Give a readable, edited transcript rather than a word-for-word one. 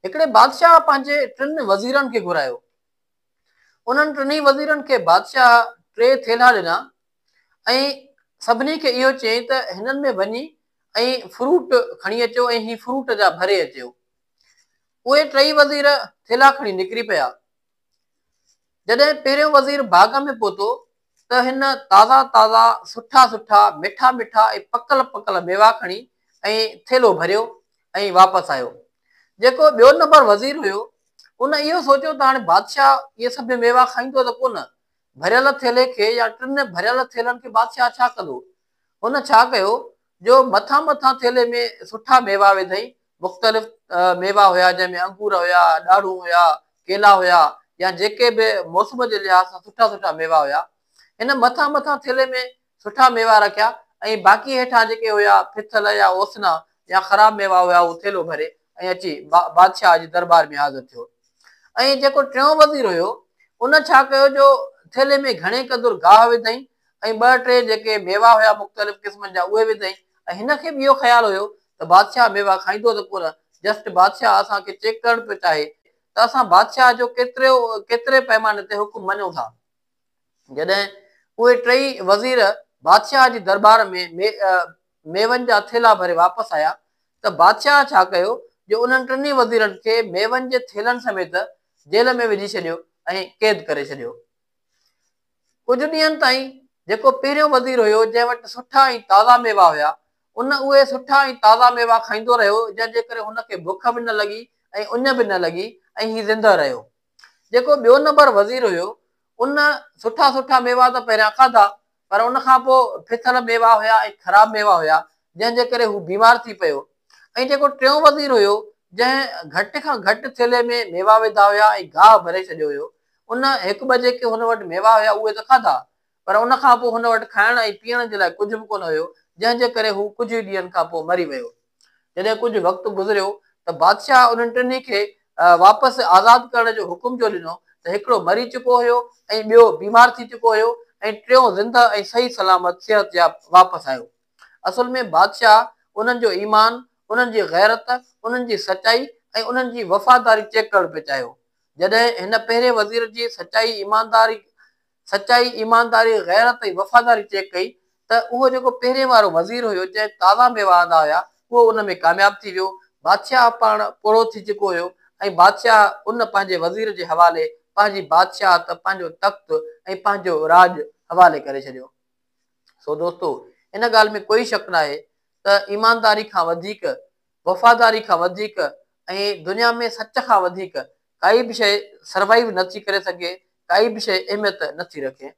هڪڙي بادشاهه پنهنجي ٽن وزيرن کي گهرايو. انهن ٽنهي وزيرن کي بادشاهه ٽي ٿيلها ڏنا ۽ سڀني کي اهو چيائين ته هنن ۾ وڃي ۽ فروٽ کڻي اچو ۽ هي فروٽ جا ڀري اچو. اهي ٽئي وزير ٿيلها کڻي نڪري پيا. جڏهن پهريون وزير باغ ۾ پهتو ته هن تازا تازا، سٺا سٺا، مٺا مٺا ۽ پڪل پڪل ميوا کڻي ۽ ٿيلهو ڀريو ۽ واپس آيو. جيڪو ٻيو نمبر وزير هيو، ان اهو سوچيو ته هاڻي بادشاهه اهي سڀ ميوا کائيندو ته ڪونه، ڀريل ٿيلهي کي يا ٽن ڀريل ٿيلهن کي بادشاهه ڇا ڪندو؟ هن ڇا ڪيو جو مٿان مٿان ٿيلهي ۾ سٺا ميوا وڌائين، مختلف ميوا هيا جنهن ۾ انگور هيا، ڏاڙهون هيا، ڪيلا هيا يا جيڪي به موسم جي لحاظ سان سٺا سٺا ميوا هيا. هن مٿان مٿان ٿيلهي ۾ سٺا ميوا رکيا ۽ باقي هيٺان جيڪي هيا ڦٿل يا اوسنا يا خراب ميوا هيا هو ٿيلهو ڀري ۽ اچي بادشاهه جي درٻار ۾ حاضر ٿيو. ۽ جيڪو ٽيون وزير هيو ان ڇا ڪيو جو ٿيلهي ۾ گهڻي قدر گاهه وڌائين ۽ ٻه ٽي جيڪي ميوا هيا مختلف قسمن جا اهي وڌائين ۽ هن کي به اهو خيال هيو ته بادشاهه ميوا کائيندو ته ڪونه، جسٽ بادشاهه اسان کي چيڪ ڪرڻ پيو چاهي ته اسان بادشاهه جو ڪيترو ڪيتري پئماني تي حڪم مڃون ٿا. جڏهن اهي ٽئي وزير بادشاهه جي درٻار ۾ ميون جا ٿيلها ڀري واپس آيا ته بادشاهه ڇا ڪيو جو انهن ٽنهي وزيرن کي ميون جي ٿيلهن سميت جيل ۾ وجهي ڇڏيو ۽ قيد ڪري ڇڏيو. ڪجهه ڏينهن تائين جيڪو پهريون وزير هيو جنهن وٽ سٺا ۽ تازا ميوا هيا، ان اهي سٺا ۽ تازا ميوا کائيندو رهيو جنهن جي ڪري هن کي بک به نه لڳي ۽ اڃ به نه لڳي ۽ هي زندهه رهيو. جيڪو ٻيو نمبر وزير هيو ان سٺا سٺا ميوا ته پهريان کاڌا پر ان کان پوء ڦٿل ميوا هيا ۽ خراب ميوا هيا جنهن جي ڪري هو بيمار ٿي پيو ۽ جيڪو ٽيون وزير هيو جنهن گهٽ کان گهٽ ٿيلهي ۾ ميوا وڌا هيا ۽ گاهه ڀري ڇڏيو هيو ان هڪ ٻه جيڪي هن وٽ ميوا هيا اهي ته کاڌا، پر ان کان پوء هن وٽ کائڻ ۽ پيئڻ جي لاء ڪجهه به ڪونه هيو، جنهن جي ڪري هو ڪجهه ئي ڏينهن کان پوء مري ويو. جڏهن ڪجهه وقت گذريو ته بادشاهه انهن ٽنهي کي واپس آزاد ڪرڻ جو حڪم جو ڏنو ته هڪڙو مري چڪو هيو ۽ ٻيو بيمار ٿي چڪو هيو ۽ ٽيون زندهه ۽ صحيح سلامت صحتياب واپس آيو. اصل ۾ بادشاهه انهن جو ايمان، انهن جي غيرت، انهن جي سچائي ۽ انهن جي وفاداري چيڪ ڪرڻ پئي چاهيو. جڏهن هن پهرين وزير جي سچائي، ايمانداري، سچائي، ايمانداري، غيرت ۽ وفاداري چيڪ ڪئي ته اهو جيڪو پهرين وارو وزير هيو جنهن تازا ميوا آندا هيا اهو ان ۾ ڪامياب ٿي ويو. بادشاهه پاڻ پوڙهو ٿي چڪو هيو ۽ بادشاهه ان پنهنجي وزير جي حوالي پنهنجي بادشاهت، پنهنجو تخت ۽ پنهنجو راڄ حوالي ڪري ڇڏيو. سو دوستو ان ڳالهه ۾ ڪوئي شڪ ناهي ته ايمانداري کان وڌيڪ وفاداري کان وڌيڪ ۽ دنيا ۾ سچ کان وڌيڪ ڪائي به شيء سروائيو نه ٿي ڪري سگهي، ڪائي به شيء اهميت نه ٿي رکي.